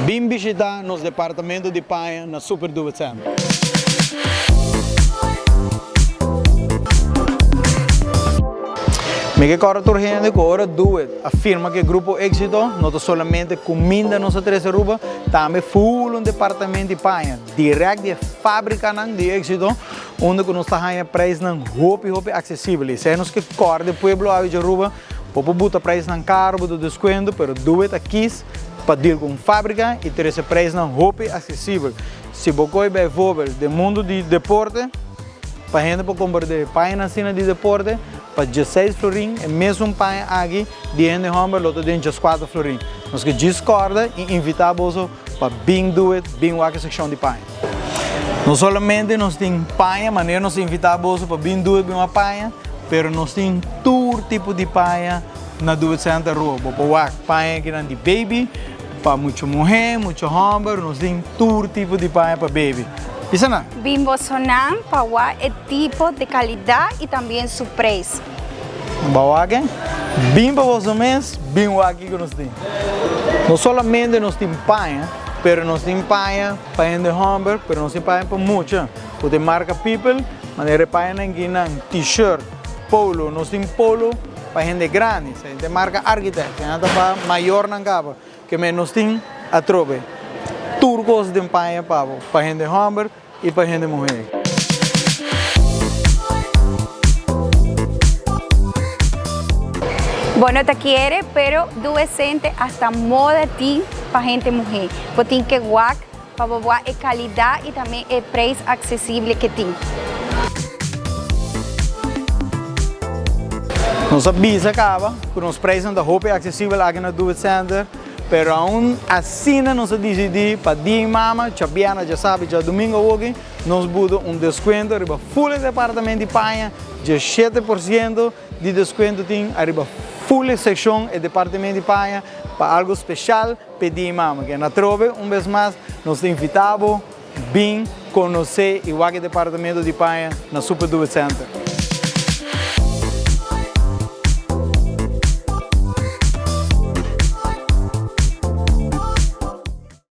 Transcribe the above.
Bin bishita nos departamento di paña na Super Do It Center. Mi ke kòrda tur hende ku ora Do It a firma ku e Grupo Éxito no ta solamente kuminda nos a trese Aruba, tambe ful un departamento di paña dirèkt di e fábrikanan di Éxito unda ku nos ta haña preisnan hopi hopi aksesibel. I esei nos ke kòrda e pueblo awe di Aruba, bo por buta preisnan karu, bo ta deskuento, pero Do It a kis pa deal ku un fábrika i trese preisnan hopi aksesibel. Si bo koe bijvoorbeeld den mundu di deporte, pa hende por compra de pañanan asina di deporte, pa dieseis florin, e mesun paña aki di hende homber lo ta den dieskuater florin. Nos ke djis corda i invita boso pa bin do it, bin wak e seccion di paña. No solamente nos tin paña, manera nos invita boso pa bin do it, bin wak paña, pero nos tin tur tipo di paña na Do It Center Aruba. Bo por wak paña kinan di baby, Pa mucha muhé, mucha hòmber, nos tin tur tipo di paña pa baby. Bisa nan. Bin bosonan pa wak e tipo di kalidat i tambien su preis. Ba wak e? Bin pa boso mes, bin wak kiko nos tin. No solamente nos tin paña, pero nos tin paña pa hende hòmber, pero nos tin paña pa mucha. Ku tin marka People, manera e pañanan kinan, t-shirt, polo, nos tin polo pa hende grandi. E marka Architect, nan ta pa mayornan kaba, ke men nos tin atrobe tur kos den paña pa bo, pa hende hòmber i pa hende muhé. Bo no ta kiere, pero duesente hasta moda tin pa hende muhé. Bo tin ke wak pa bo wak e kalidat i tambe e preis aksesible ke tin. Nos a bisa kaba ku nos preisnan ta hopi aksesibel aki na Do It Center, pero aun asina nos a disidí pa dia i mama, djabièrnè, djasabi, djadumingu awoki, nos buta un deskuento riba ful e departamento di paña, 17% di deskuento tin ariba ful e sekshon e departamento di paña pa algu speshal p'e dia i mama. Ke na trobe un bes mas nos ta invitá bo. Bin konosé i wak e departamento di paña na Super Do It Center.